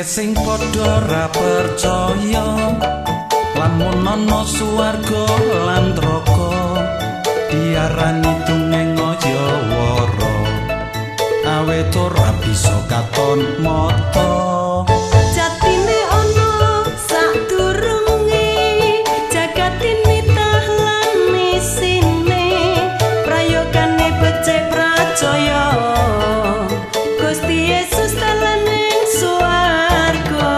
Akeh sing padha ra percaya lamun ana swarga lan neraka, diarani dongeng aja wara, awet ora bisa katon mata. Jatine ana sadurunge jagat mitah lan isine, prayogane becik pracaya Gusti Yesus dalan ing swarga.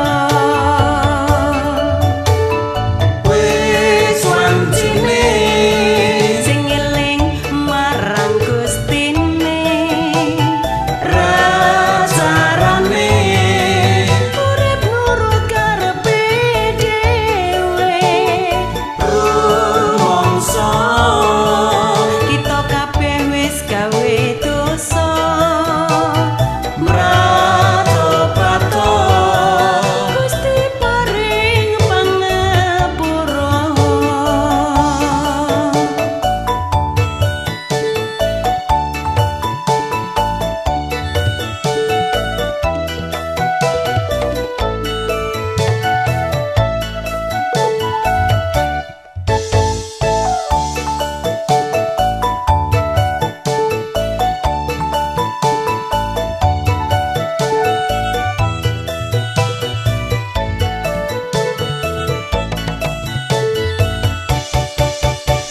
Wis wancine sing eling marang Gustine, rasarane urip nurut karepe dhewe, rumangsa kita kabeh wis gawe dosa. Mratobato Gusti paring pangapura.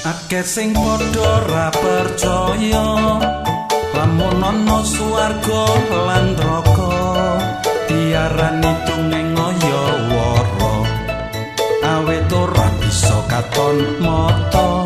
Akeh sing padha ra percaya lamun ana swarga lan neraka, diarani dongeng aya wara, awet ora bisa katon mata.